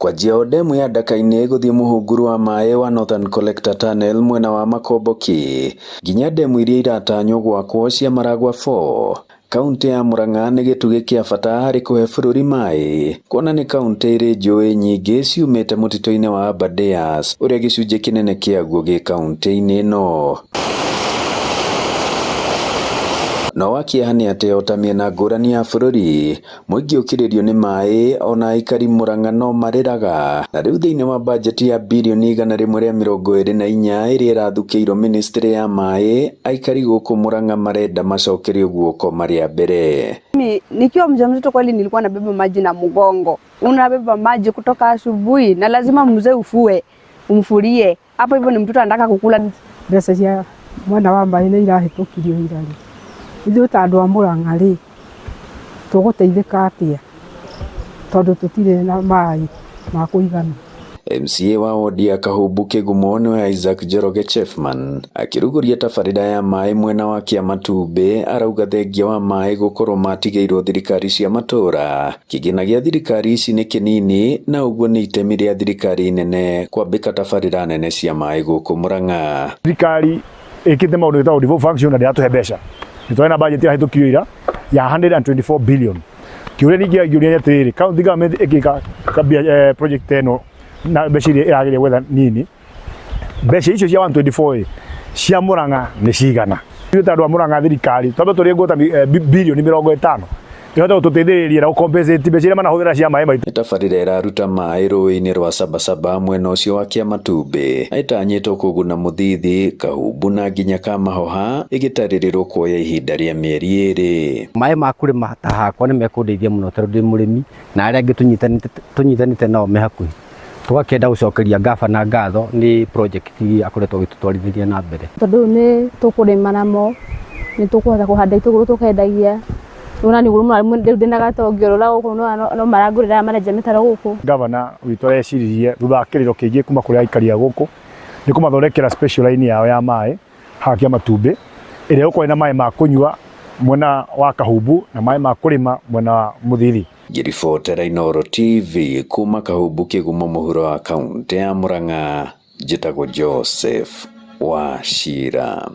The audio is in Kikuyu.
Kwanjia o ndemu ya Ndaka-inĩ gũthiĩ mũhunguru wa maĩ wa Northern Collector Tunnel mwena wa Makomboki nginya ndemu iria iratanywo gwakwo cia Maragua 4. Kauntĩ ya Murang'a nĩ gĩtugĩ kĩa bata harĩ kũhe bũrũri maĩ kuona nĩ kauntĩ ĩrĩ njũĩ nyingĩ ciumĩte mũtitũ-inĩ wa Aberdares ũrĩa gĩcunjĩ kĩnene kĩaguo gĩ kauntĩ-inĩ ĩno. No wa kĩeha nĩ atĩ o ta mĩena ngũrani ya bũrũri, mũingĩ ũkirĩrio nĩ maĩ ona aikari Murang'a no marĩraga. Na rĩu thĩinĩ wa bajeti ya birioni 124 ĩrĩa ĩrathukĩirwo ministry ya maĩ, aikari gũkũ Murang'a marenda macokerio guoko marĩ a mbere. Mimi nikiwa mjamzito kweli nilikuwa nabeba maji na mgongo. Unabeba maji kutoka asubuhi na lazima mzee ufue, umfulie. Hapo hivyo ni mtoto anataka kukula. Mbeca cia mwena wa maĩ nĩ irahĩtũkirio ira rĩ, ithuĩ ta andũ a Mũrang'a rĩ, tũgũteithĩka atĩa tondũ tũtirĩ na maĩ ma kũigana? MCA wa wodi ya Kahumbu Kĩgumo nĩwe Isaac Njoroge Chefman akĩrugũria tabarĩra ya maĩ mwena wa Kĩamatumbĩ arauga thengia wa maĩ gũkorwo matigĩirwo thirikari cia matũra kĩgĩna gĩa thirikari ici nĩ kĩnini na ũguo nĩ itemi rĩa thirikari nene kwambĩka tabarĩra nene cia maĩ gũkũ Murang'a. Thirikari ĩkĩte maũndũ ĩtagwo devolved function na ndĩratũhe mbeca. Nĩ twarĩ na budget ĩrahĩtũkirio ira ya 124 billion. Kĩũria ningĩ ngĩũria nĩ atĩrĩrĩ, county government ĩngĩka project ĩno na mbeca iria ĩrageria gwetha nini, mbeca icio cia 124 ĩ cia Murang'a nĩ cigana? Ithuĩ ta andũ a Murang'a thirikari twambe tũrĩe ngũta birioni 50 ĩhote gũtũteithĩrĩria na gũcompensate mbeca iria manahũthĩra cia maĩ maitũ. Nĩ tabarĩra ĩraruta maĩ rũĩ-inĩ rwa Sabasaba mwena ũcio wa Kĩamatumbĩ na ĩtanyĩtwo kũguna Mũthithi, Kahumbu na nginya Kamahoha ĩgĩtarĩrĩrwo kuoya ihinda rĩa mĩeri 2. Maĩ ma kũrĩma ta hakwa nĩ mekũndeithia mũno tondũ ndĩ mũrĩmi na arĩa angĩ tũnyitanĩte nao me hakuhĩ. Tũgakĩenda gũcokeria gavana ngatho nĩ project iria akoretwo agĩtũtwarithĩria na mbere. Tondũ rĩu nĩ tũkũrĩma namo, nĩ tũkũhota kũhanda itũngũrũ tũkendagia. Ona nĩ rĩu ndĩna gatongi ũrora gũkũ no marangũrĩra marenja mĩtaro gũkũ. Gavana witũ areciririe thutha wa kĩrĩro kĩingĩ kuma kũrĩ aikari a gũkũ nĩ kũmathondekera special line yao ya maĩ haha Kĩamatumbĩ ĩrĩa ĩgũkorwo ĩna maĩ ma kũnyua mwena wa Kahumbu na maĩ ma kũrĩma mwena wa Mũthithi. Ngĩribotera Inooro TV kuma Kahumbu Kĩgumo mũhuro wa kauntĩ ya Murang'a, njĩtagwo Joseph Wachira.